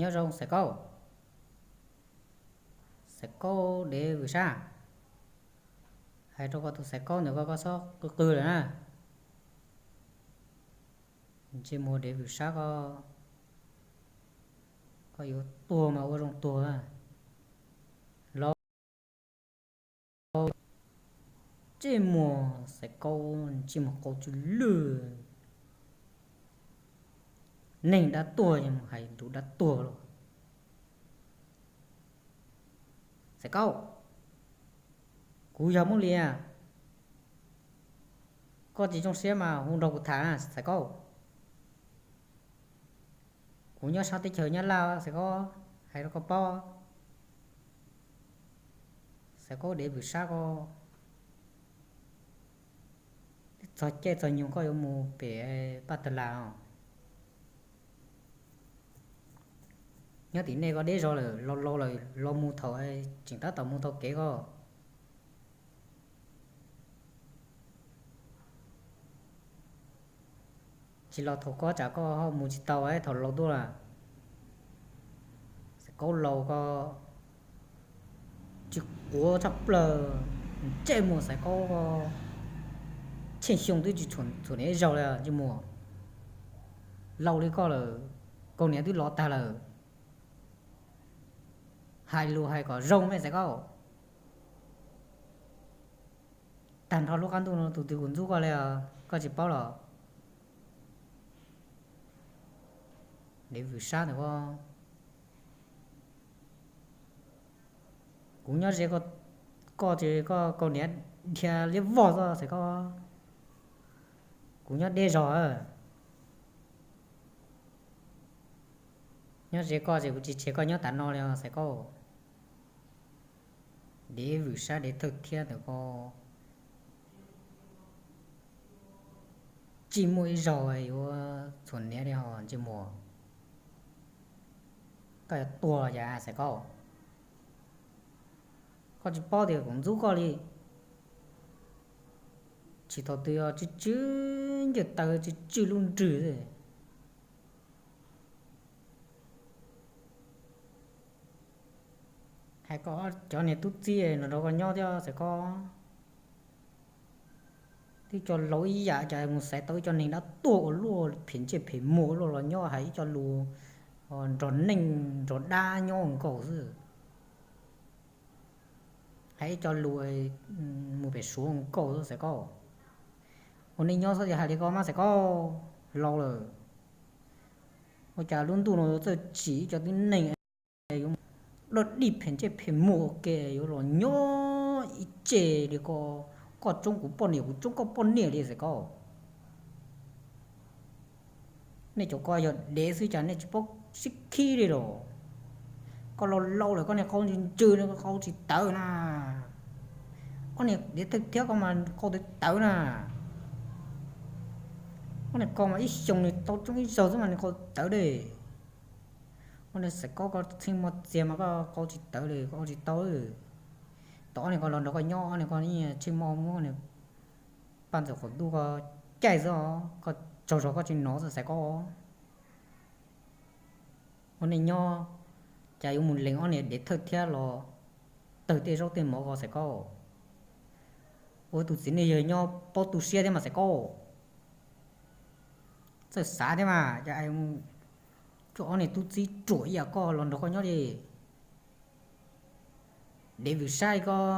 Nyob zoo Xaiv Kaub. Xaiv Kaub dev Vwm Sab, hais rau koj tus Xaiv Kaub ntawm koj, koj txhob qw qw lawm na. Ntsej muag dev Vwm Sab ko, koj yuav tuag mas ua zoo tuag. Los ntsej muag Xaiv Kaub, ntsej muag qau tsw lwj, neeg dab tuag hais nrug dab tuag los. Xaiv Kaub, kuv yog Muab Lias, koj tsis zoo siab mas hu nrog kuv tham Xaiv Kaub. Kuv nyob sab teb chaws Nyab Laj Xaiv Kaub, hais rau koj paub. Xaiv Kaub dev Vwm Sab ko, txog caij txog nyoog koj yuav mus pem Paj Tawg Las os. Nyob tim nej koj deb zog lawm, los laus lawm los mus thaum tseem tab tom mus tau kev koj. Tsis los thaum koj tsam koj ho mus tsis tau thaum laus tuaj lawm. Xaiv Kaub laus ko, tsis quav tshaj plaws, ntsej muag Xaiv Kaub ko, tsheej xyoo twb tsis txhuam niam ib zaug li ntsej muag. Laus li koj lawm, kaus hniav twb lov tag lawm. Hais lus hais kom zoo me Xaiv Kaub. Tag nrho lub qab ntuj no tus twg kuv ntxub koj li os, koj tsis paub los? Dev Vwm Sab ntawm ko, kuv nyob ze koj ces koj kaus hniav dhia liab vog xwb Xaiv Kaub. Kuv nyob deb zog, nyob ze koj ces kuv tsis tseg koj nyob tas no li os Xaiv Kaub. Dev Vwm Sab dev thawj thiab ntawm ko, tsis muaj ib zaug yuav txhuam hniav li ho ntsej muag. Koj yuav tuag los cas Xaiv Kaub? Koj tsis paub tias kuv ntxub koj li. Tsis thaum twg tsw tsw ncaws taw tsw tsw lub nrig xwb. Hais kom cov niag tub txib los nrog koj nyob thiab Xaiv Kaub. Twb cov laus ib yam cas mus xaiv tau ib co neeg dab tuag ua luaj phem ntsej phem muag ua luaj los nyob hais ib co lus nrog neeg nrog dab nyob ua nkaus xwb. Hais ib co lus mus pem Suav ua nkaus xwb Xaiv Kaub. Ua neej nyob txhob hais li ko mas Xaiv Kaub, laus lawm. Ua cas lub ntuj no txawj tsim ib co tib neeg yuav dog dig phem ntsej phem muag ua ke yuav los nyob ib tse li ko, koj tsoob kuv poj niam kuv tsoob koj poj niam li Xaiv Kaub. Nej cov ko yog dev xwb cas nej tsis paub sib khib li los? Koj laus laus lawm koj niag qau ntsws ntsws no koj qau tsis tawv na. Ob niag dev thawj thiab koj mas qau tawv tawv na. Ob niag ko mas ib xyoos nws tau tsoob ib zaug xwb mas nws qau tawv li. Ob niag Xaiv Kaub koj txheej mos txias mas koj qau tsis tawv li, koj qau tsis tau. Tom ob niag ko los nrog koj nyob ob niag ko tsheej mos muab niag paj ntxawm qaum ntuj ko caij xwb os, koj tsaug zog koj tsis hnov xwb Xaiv Kaub. Ua neej nyob cas yuav mus lees ob niag dev thawj thiab los tawg tej zaub tej mov ko Xaiv Kaub. Ua tus txiv neej yawg nyob paub tu siab thiab mas Xaiv Kaub. Txawj xav thiab mas, cas mus cuag ob niag tub txib ruam ib yam koj los nrog koj nyob li. Dev Vwm Sab koj,